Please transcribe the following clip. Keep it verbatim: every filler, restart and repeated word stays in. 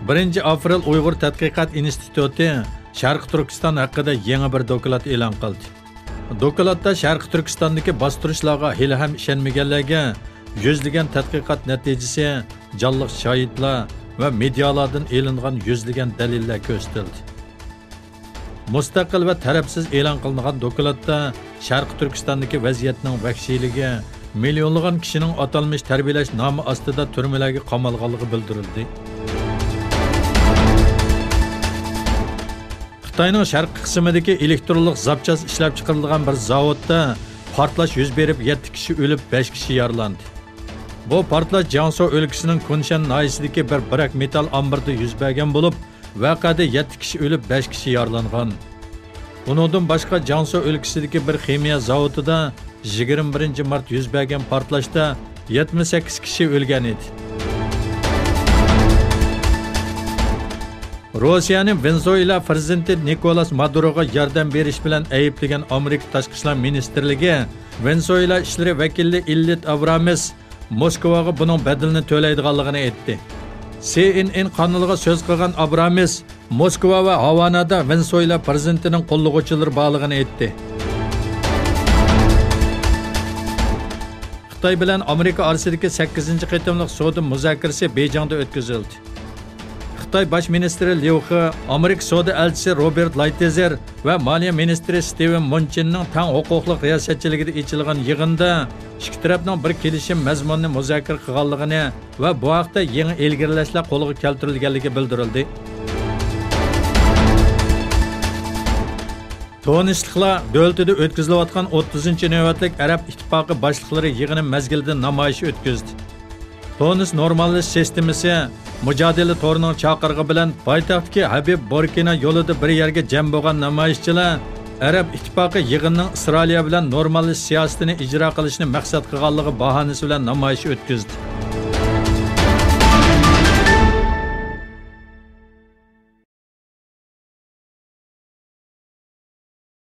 بىرىنچى ئاپرېل ئۇيغۇر تەتقىقات ئىنستىتۇتى شەرقىي تۈركىستان ھەققىدە يېڭى بىر دوكلات ئېلان قىلدى. دوكلاتتا شەرقىي تۈركىستاندىكى باستۇرۇشلارغا ھېلىھەم ئىشەنمىگەنلەرگە يۈزلىگەن تەتقىقات نەتىجىسى، جانلىق شاھىتلار ۋە مېدىيالاردىن ئېلىنغان يۈزلىگەن دەلىللەر كۆرسىتىلدى. مۇستەقىل ۋە تەرەپسىز ئېلان قىلىنغان دوكلاتتا شەرقىي تۈركىستاندىكى ۋەزىيەتنىڭ ۋەھشىيلىكى، مىليونلىغان كىشىنىڭ ئاتالمىش تەربىيەلەش نامى ئاستىدا تۈرمىلەرگە قامالغانلىقى بىلدۈرۈلدى. خىتاينىڭ شەرقىي قىسمىدىكى ئېلېكترونلۇق زاپچاس ئىشلەپچىقىرىدىغان بىر زاۋۇتتا پارتلاش يۈز بېرىپ، يەتتە كىشى ئۆلۈپ، بەش كىشى يارىلاندى. بۇ پارتلاش جياڭسۇ ئۆلكىسىنىڭ كۇنشەن ناھىيەسىدىكى بىر بىراك مېتال ئامبىرىدا يۈز بەرگەن بولۇپ، ۋەقەدە يەتتە كىشى ئۆلۈپ، بەش كىشى يارىلانغان. ئۇنىڭدىن باشقا، جياڭسۇ ئۆلكىسىدىكى بىر خىمىيە زاۋۇتىدا يىگىرمە بىرىنچى مارت يۈز بەرگەن پارتلاشتا يەتمىش سەككىز كىشى ئۆلگەن ئىدى. روسىيەنى ۋېنېزۇېلا پىرېزىدېنتى نىكولاس مادۇروغا ياردەم بېرىش بىلەن ئەيىبلىگەن ئامېرىكا تاشقى ئىشلار مىنىستىرلىكى ۋېنېزۇېلا ئىشلىرى ۋەكىلى ئىللىت ئابرامېس موسكۋاغا بۇنىڭ بەدىلىنى تۆلەيدىغانلىقىنى ئېيتتى. سى ئېن ئېن قانىلىغا سۆز قىلغان ئابرامېس، موسكۋا ۋە ھاۋانادا ۋېنېزۇېلا پىرېزىدېنتىنىڭ قوللىغۇچىلىرى بارلىقىنى ئېيتتى. خىتاي بىلەن ئامېرىكا ئارىسىدىكى سەككىزىنچى قېتىملىق سودا مۇزاكىرىسى بېيجىڭدا ئۆتكۈزۈلدى. خىتاي باش مىنىستىرى ليۇ خې، ئامېرىكا سودا ئەلچىسى روبېرت لايتېزېر ۋە مالىيە مىنىستىرى ستىۋېن مۇنچىننىڭ تەڭ ھوقۇقلۇق رىياسەتچىلىكىدە ئېچىلغان يىغىندا ئىككى تەرەپنىڭ بىر كېلىشىم مەزمۇنىنى مۇزاكىرە قىلغانلىقىنى ۋە بۇ ھەقتە يېڭى ئىلگىرىلەشلەر قولغا كەلتۈرۈلگەنلىكى بىلدۈرۈلدى. تۇنىسلىقلار دۆلىتىدە ئۆتكۈزۈلۈۋاتقان ئوتتۇزىنچى نۆۋەتلىك ئەرەب ئىتتىپاقى باشلىقلىرى يىغىنى مەزگىلىدە نامايىش ئۆتكۈزدى. تۇنىس نورماللىشىش سىستېمىسى مۇجادىلە تورىنىڭ چاقىرىقى بىلەن پايتەختتىكى ھەبىب بوركىنا يولىدا بىر يەرگە جەم بولغان نامايىشچىلار ئەرەب ئىتتىپاقى يىغىنىنىڭ ئىسرائىلىيە بىلەن نورماللىشىش سىياسىتىنى ئىجرا قىلىشنى مەقسەت قىلغانلىقى باھانىسى بىلەن نامايىش ئۆتكۈزدى.